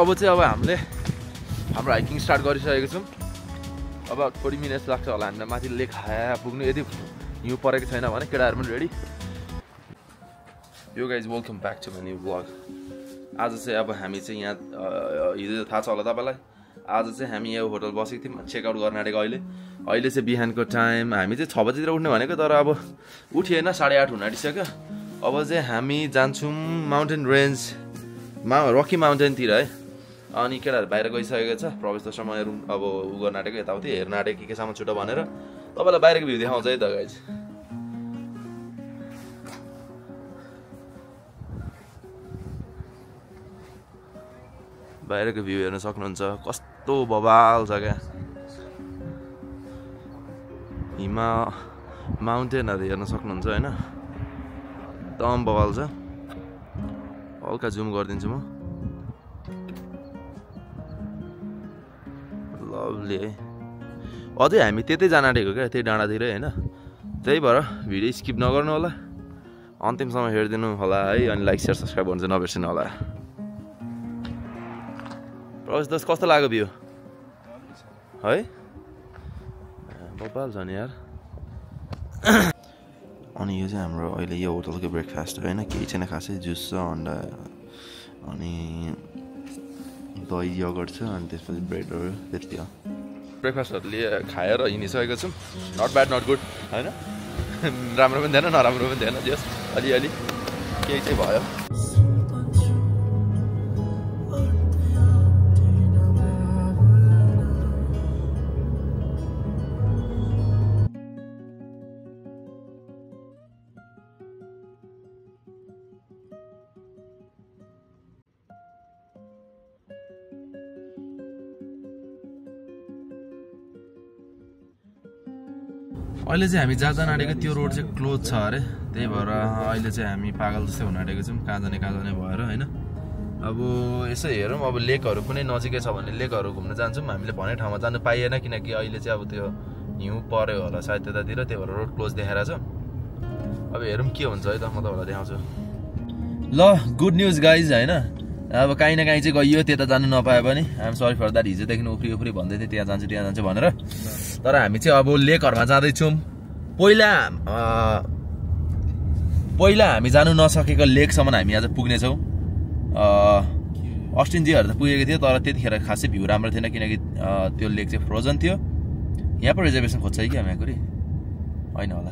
अब चाहिँ अब हामीले हाम्रो हाइकिङ स्टार्ट गरिसकेको छौँ। अब 40 मिनट्स लाग्छ होला हामीलाई माथि लेक पुग्नु, यदि हिउँ परेको छैन भने। केटाहरू पनि रेडी। यो guys welcome back to my new vlog. आज चाहिँ अब हामी चाहिँ यहाँ हिजो थाहा छ होला तपाईँलाई, आज चाहिँ हामी यहाँ होटल बसेको थियौँ, चेकआउट गर्न आँटेको। अहिले चाहिँ बिहानको टाइम, हामी चाहिँ 6 बजीतिर उठ्ने भनेको, तर अब उठिएन, 8:30 हुन आँटिसक्यो। अब चाहिँ हामी जान्छौँ माउन्टेन रेन्जमा, रकी माउन्टेनतिर है। अनि केटाहरू बाहिर गइसकेको छ, प्रवेश दर्शनमा रुम अब उ गर्न आँटेको, यताउति हेर्न आँटेको के सामान छुट्यो भनेर। तपाईँलाई बाहिरको भ्यू देखाउँछ है त गाइज। बाहिरको भ्यू हेर्न सक्नुहुन्छ, कस्तो बवाल छ क्या। हिमा माउन्टेनहरू हेर्न सक्नुहुन्छ होइन, एकदम बवाल छ। हल्का जुम गरिदिन्छु म। लभली है। अझै हामी त्यतै जान आँटेको क्या, त्यही डाँडातिर होइन। त्यही भएर भिडियो स्किप नगर्नु होला, अन्तिमसम्म हेरिदिनु होला है। अनि लाइक सेयर सब्सक्राइब गर्नु चाहिँ नबिर्सिनु होला। प्रवेश दस कस्तो लाग्यो भ्यू है? बबाल छ नि यार। अनि यो चाहिँ हाम्रो अहिले यो होटलको ब्रेकफास्ट होइन, केही छैन खासै, जुस छ, अन्डा, अनि दही यगर्ट छ, अनि त्यसपछि ब्रेडहरू, त्यति हो। ब्रेकफास्टहरू खाएर हिँडिसकेको छौँ। नट ब्याड नट गुड होइन, राम्रो पनि थिएन नराम्रो पनि थिएन, जस अलिअलि केही चाहिँ भयो। अहिले चाहिँ हामी जहाँ जान आँटेको त्यो रोड चाहिँ क्लोज छ अरे, त्यही भएर अहिले चाहिँ हामी पागल जस्तै हुन आँटेको छौँ, कहाँ जाने भएर होइन। अब यसो हेरौँ, अब लेकहरू कुनै नजिकै छ भने लेकहरू घुम्न जान्छौँ। हामीले भने ठाउँमा जानु पाइएन, किनकि अहिले चाहिँ अब त्यो हिउँ पऱ्यो होला सायद त्यतातिर, त्यही भएर रोड क्लोज देखाएर छ। अब हेरौँ के हुन्छ है त, म तपाईँलाई देखाउँछु। ल गुड न्युज गाइज होइन, अब काहीँ न काहीँ चाहिँ गइयो, त्यता जानु नपाए पनि आइएम सरी फर द्याट। हिजोदेखि उफ्री भन्दै थियो त्यहाँ जान्छु भनेर, तर हामी चाहिँ अब लेकहरूमा जाँदैछौँ। पहिला हामी जानु नसकेको लेकसम्म हामी आज पुग्नेछौँ। अस्टिनजीहरू त पुगेको थियो, तर त्यतिखेर खासै भ्यू राम्रो थिएन, किनकि त्यो लेक चाहिँ फ्रोजन थियो। यहाँ पो रिजर्भेसन खोज्छ कि हामी यहाँको होइन होला,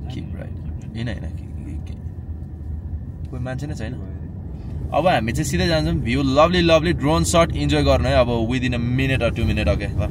होइन कोही मान्छे नै छैन। अब हामी चाहिँ सिधै जान्छौँ, view lovely lovely drone shot enjoy गर्नु है, अब within a minute or 2 minute. Okay ल।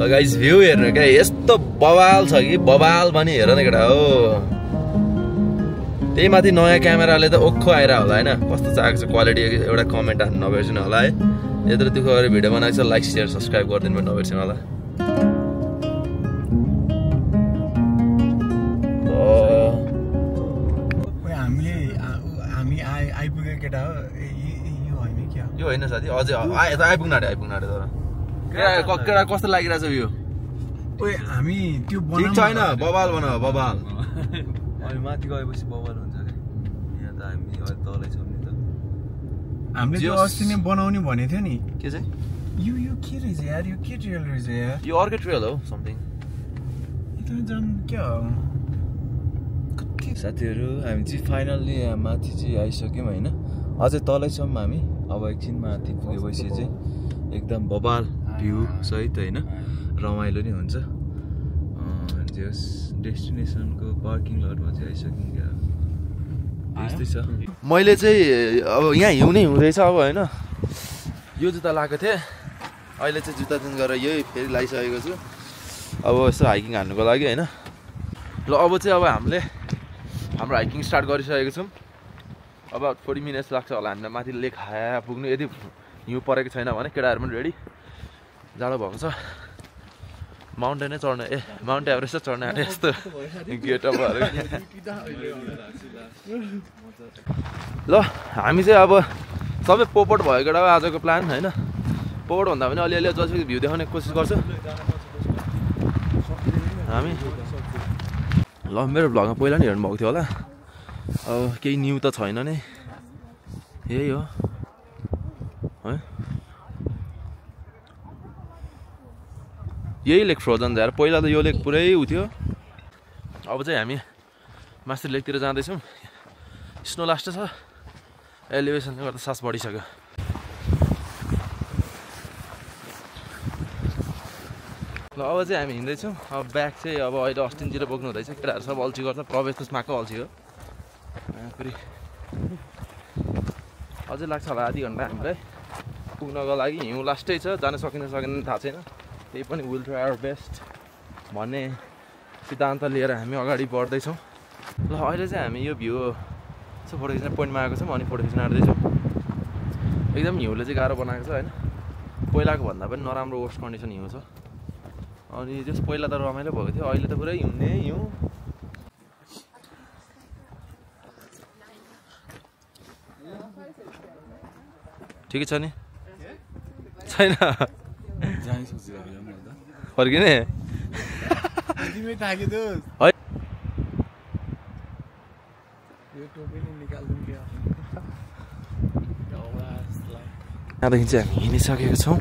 गाइस भ्यू हेर्नु क्या, यस्तो बवाल छ कि बवाल पनि हेर न केटा हो। त्यही माथि नयाँ क्यामेराले त ओखो आएर होला होइन, कस्तो चाहिँ आएको छ क्वालिटी, एउटा कमेन्ट हान्नु नबिर्सिनु होला है। यत्रो दुःख गरेर भिडियो बनाएको छ, लाइक सेयर सब्सक्राइब गरिदिनु पनि नबिर्सिनु होला। हामी आइपुग्यो केटा हो, यो होइन साथी, अझै आइपुग्न आँट्यो तर केटा कस्तो लागिरहेछ यो? हामी त्यो ठिक छैन, बवाल बना बवाल। अनि माथि गएपछि बबल हुन्छ के यहाँ त हामी अहिले तलै छौँ नि त हामीले त्यो अस्ति नै बनाउने भनेको थियो नि के चाहिँ यो के रहेछ यार यो के ट्रेल रहेछ यार यो अर्कै ट्रेल हो समथिङ यता जान क्या हो कति साथीहरू हामी चाहिँ फाइनल्ली यहाँ माथि चाहिँ आइसक्यौँ होइन अझै तलै छौँ हामी अब एकछिन माथि पुगेपछि चाहिँ एकदम बबाल भ्यू सहित होइन रमाइलो नै हुन्छ जस डेस्टिनेसनको पार्किङ लटमा चाहिँ आइसक्यौँ क्या यस्तै छ मैले चाहिँ अब यहाँ हिउँनै हुँदैछ अब होइन यो जुत्ता लगाएको थिएँ अहिले चाहिँ जुत्ता चेन्ज गरेर यही फेरि लगाइसकेको छु अब यसो हाइकिङ हान्नुको लागि होइन ल अब चाहिँ अब हामीले हाम्रो हाइकिङ स्टार्ट गरिसकेको छौँ अब 40 मिनट्स लाग्छ होला हामीलाई माथि लेक खाया पुग्नु यदि हिउँ परेको छैन भने केटाहरू पनि रेडी जाडो भएको छ माउन्टेनै चढ्ने माउन्ट एभरेस्टै चढ्ने आँटे यस्तो गेटअपहरू ल हामी चाहिँ अब सबै पोपट भएको एउटा आजको प्लान होइन पोपट भन्दा पनि अलिअलि जसरी भ्यू देखाउने कोसिस गर्छु हामी ल मेरो भ्लगमा पहिला नि हेर्नुभएको थियो होला अब केही न्यू त छैन नै यही हो है यही लेक फ्रोजन जाएर पहिला त यो लेक पुरै उ थियो अब चाहिँ हामी मास्टर लेकतिर जाँदैछौँ स्नो लास्ट छ एलिभेसनले गर्दा सास बढिसक्यो ल अब चाहिँ हामी हिँड्दैछौँ अब ब्याग चाहिँ अब अहिले अस्टिनतिर बोक्नु हुँदैछ केटाहरू सब अल्छी गर्छ प्रवेश त माको अल्छी हो फेरि अझै लाग्छ होला आधी घन्टा हामीलाई पुग्नको लागि हिउँ लास्टै छ जान सकिन्छ सकिँदैन थाहा छैन त्यही पनि विल ट्राई आवर बेस्ट भन्ने सिद्धान्त लिएर हामी अगाडि बढ्दैछौँ ल अहिले चाहिँ हामी यो भ्यू यसो फोटो खिच्ने पोइन्टमा आएको छौँ अनि फोटो खिच्न आँट्दैछौँ एकदम हिउँले चाहिँ गाह्रो बनाएको छ होइन पहिलाको भन्दा पनि नराम्रो वर्स्ट कन्डिसन हिउँ छ अनि जस पहिला त रमाइलो भएको थियो अहिले त पुरै हिउँने हिउँ ठिकै छ नि छैन फर्किने यहाँदेखि चाहिँ हामी हिँडिसकेको छौँ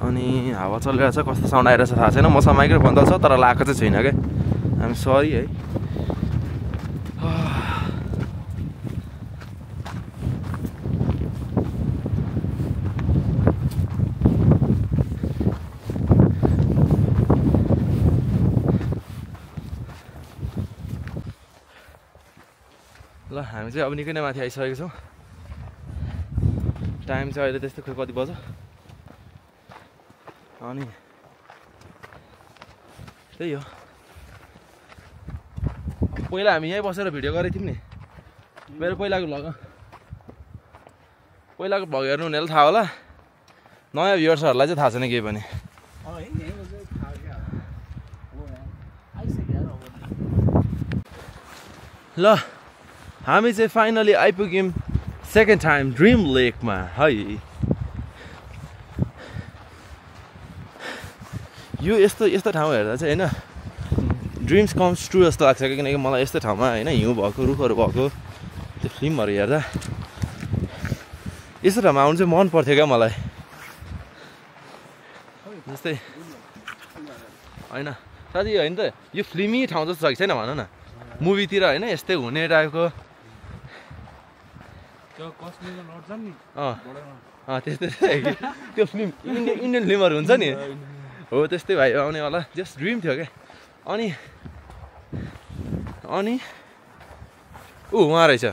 अनि हावा चलिरहेको छ कस्तो साउन्ड आइरहेछ थाहा छैन मसँग माइक्रोफोन त छ तर लगाएको चाहिँ छैन क्या हामी सरी है ल हामी चाहिँ अब निकै नै माथि आइसकेको छौँ टाइम चाहिँ अहिले त्यस्तै खोइ कति बज्यो अनि त्यही हो पहिला हामी यहीँ बसेर भिडियो गरेको थियौँ नि मेरो पहिलाको भ्लग हेर्नु हुनेलाई थाहा होला नयाँ भ्युअर्सहरूलाई चाहिँ थाहा छैन केही पनि ल हामी चाहिँ फाइनली आइपुग्यौँ सेकेन्ड टाइम ड्रिम लेकमा है यो यस्तो ठाउँ हेर्दा चाहिँ होइन ड्रिम्स कम्स ट्रु जस्तो लाग्छ किनकि मलाई यस्तो ठाउँमा होइन हिउँ भएको रुखहरू भएको त्यो फिल्महरू हेर्दा यस्तो ठाउँमा आउनु चाहिँ मन पर्थ्यो क्या मलाई जस्तै होइन साथी होइन त यो फिल्मी ठाउँ जस्तो छ कि छैन भन न मुभीतिर होइन यस्तै हुने टाइपको त्यस्तै त्यो फिल्म इन्डियन फिल्महरू हुन्छ नि हो त्यस्तै भाइ आउने होला जस्ट ड्रिम थियो क्या अनि उहाँ रहेछ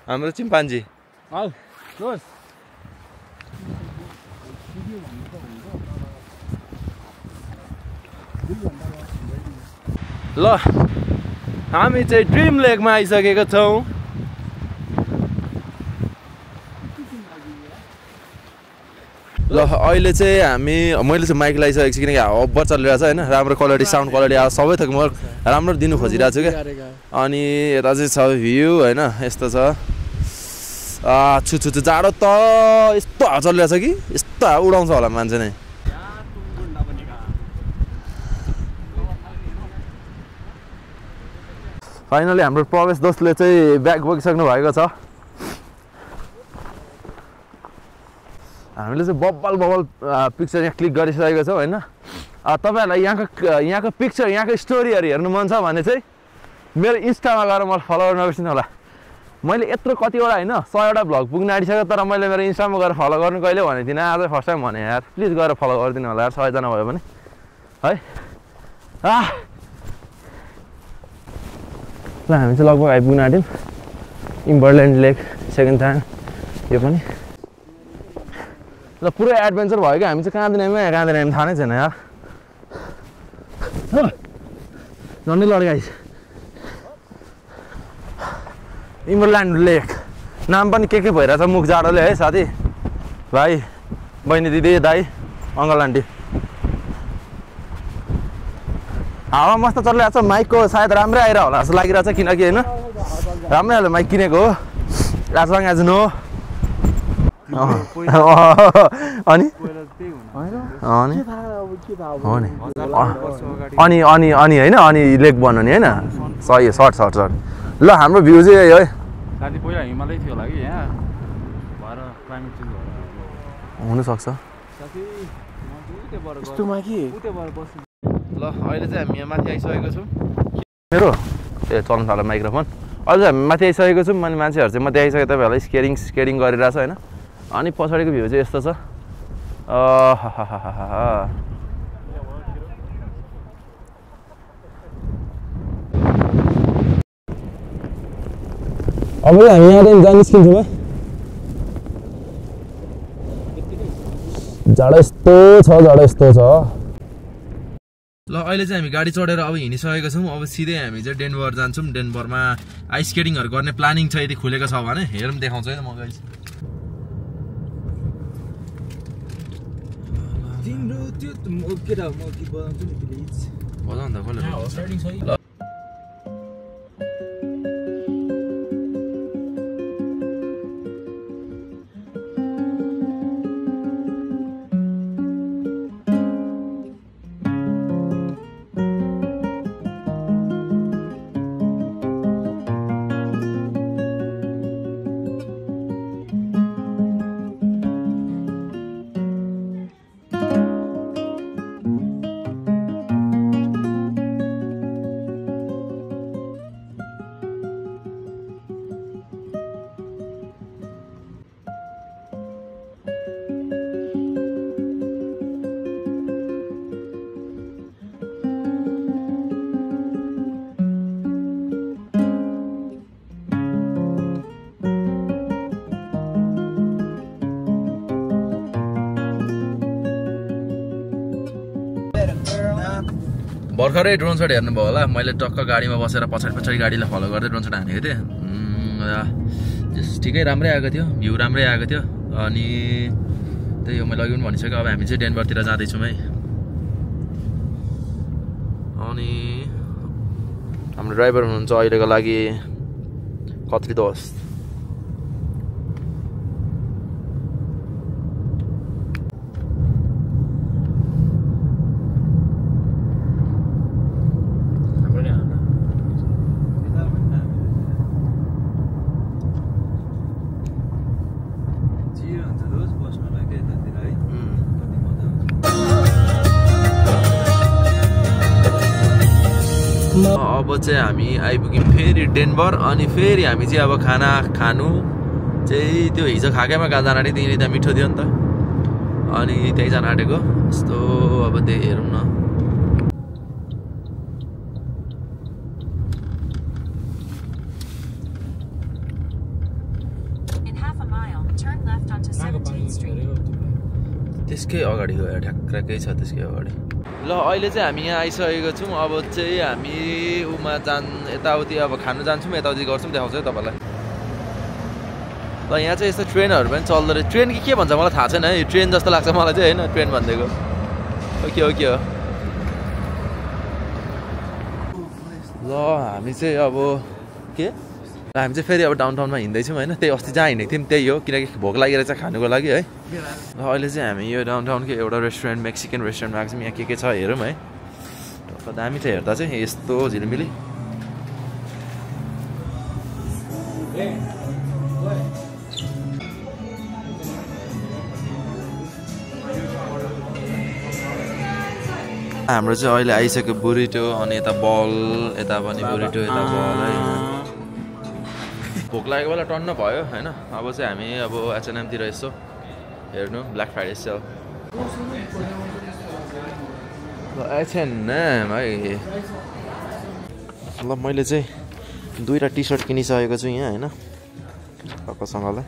हाम्रो चिम्पान्जी ल हामी चाहिँ ड्रिम लेकमा आइसकेको छौँ ल अहिले चाहिँ मैले चाहिँ माइक लगाइसकेको छु किनकि अब्बर चलिरहेको छ होइन राम्रो क्वालिटी साउन्ड क्वालिटी अब सबै थोक म राम्रो दिनु खोजिरहेको छु क्या अनि यता चाहिँ छ भ्यू होइन यस्तो छ छु जाडो त यस्तो हावा चलिरहेको छ कि यस्तो हावा उडाउँछ होला मान्छे नै फाइनली हाम्रो प्रवेश दोस्तले चाहिँ ब्याग बोकिसक्नु भएको छ। हामीले चाहिँ बब्बल पिक्चर यहाँ क्लिक गरिसकेको छौँ होइन। तपाईँहरूलाई यहाँको पिक्चर यहाँको स्टोरीहरू हेर्नु मन छ भने चाहिँ मेरो इन्स्टामा गएर मलाई फलो गर्न नबिर्सिनु होला। मैले यत्रो कतिवटा होइन 100वटा भ्लग पुग्न आँटिसक्यो तर मैले मेरो इन्स्टामा गएर फलो गर्नु कहिले भनेको थिइनँ। आज फर्स्ट टाइम भने यार प्लिज गएर फलो गरिदिनु होला यार 100जना भयो भने है। ल हामी चाहिँ लगभग आइपुग्न आँट्यौँ इम्बरल्यान्ड लेक सेकेन्ड टाइम यो पनि। ल पुरै एडभेन्चर भयो क्या हामी चाहिँ कहाँदेखि थाहा नै छैन यार। झन्डै लड्काइस इम्बरल्यान्ड लेक नाम पनि के भइरहेछ मुख जाडोले है साथी भाइ बहिनी दिदी दाइ अङ्कल आन्टी। हावा मस्त चलिरहेको छ माइकको सायद राम्रै आइरह होला जस्तो लागिरहेछ किनकि होइन राम्रै खाले माइक किनेको हो एज लङ एज नो। अनि होइन अनि लेक बनाउने होइन सही सर्ट ल हाम्रो भ्यू चाहिँ यही है। साथी पहिला हिमालय थियो होला कि यहाँ भएर क्लाइमेट चेन्ज भएर हुनसक्छ। ल अहिले चाहिँ हामी यहाँ माथि आइसकेको छौँ मेरो चल्नु थाल्यो माइक्रोफोन। अहिले चाहिँ हामी माथि आइसकेको छौँ अनि मान्छेहरू चाहिँ माथि आइसक्यो तपाईँहरूलाई स्केटिङ गरिरहेछ होइन। अनि पछाडिको भ्यू चाहिँ यस्तो छ। अब हामी यहाँदेखि जान निस्किन्छौँ है। जाडो यस्तो छ। ल अहिले चाहिँ हामी गाडी चढेर अब हिँडिसकेका छौँ। अब सिधै हामी चाहिँ डेनभर जान्छौँ। डेनभरमा आइस स्केटिङहरू गर्ने प्लानिङ छ यदि खुलेको छ भने हेरौँ देखाउँछु है म गाइस। भर्खरै ड्रोन सट हेर्नुभयो होला मैले टक्क गाडीमा बसेर पछाडि गाडीलाई फलो गर्दै ड्रोन सट हानेको थिएँ। ठिकै राम्रै आएको थियो भ्यू राम्रै आएको थियो। अनि त्यही हो मैले अघि पनि भनिसकेँ अब हामी चाहिँ डेनभरतिर जाँदैछौँ है। अनि हाम्रो ड्राइभर हुनुहुन्छ अहिलेको लागि खत्री दोस्त। अब चाहिँ हामी आइपुग्यौँ फेरि डेनभर। अनि फेरि हामी चाहिँ अब खाना खानु चाहिँ त्यो हिजो खाएकैमा कहाँ जान आँटेको त्यहीँले त्यहाँ मिठो थियो नि त अनि त्यहीँ जान आँटेको यस्तो। अब त्यही हेरौँ न। त्यसकै अगाडि गयो ठ्याक्कै छ त्यसकै अगाडि। ल अहिले चाहिँ हामी यहाँ आइसकेको छौँ। अब चाहिँ हामी उमा यताउति अब खानु जान्छौँ यताउति गर्छौँ देखाउँछु है तपाईँलाई। ल यहाँ चाहिँ यस्तो ट्रेनहरू पनि चल्दो रहेछ। ट्रेन के भन्छ मलाई थाहा छैन है यो ट्रेन जस्तो लाग्छ मलाई चाहिँ होइन ट्रेन भनिदिएको ओके हो ल हामी चाहिँ अब के हामी चाहिँ फेरि अब डाउनटाउनमा हिँड्दैछौँ होइन। त्यही अस्ति जहाँ हिँडेको थियौँ त्यही हो किनकि भोक लागिरहेछ खानुको लागि है। र अहिले चाहिँ हामी यो डाउनटाउनको एउटा रेस्टुरेन्ट मेक्सिकन रेस्टुरेन्टमा आएको छौँ। यहाँ के छ हेरौँ है। दामी छ हेर्दा चाहिँ यस्तो झिलिमिली हाम्रो चाहिँ अहिले आइसक्यो बुरिटो अनि यता बल यता पनि बुरिटो यता बल है भोक लागेको बेला टन्न भयो होइन अब चाहिँ हामी अब H&M-तिर यसो हेर्नु ब्ल्याक फ्राइडे सेल H&M है ल मैले चाहिँ 2टा टी सर्ट किनिसकेको छु यहाँ होइन टक्कसँगलाई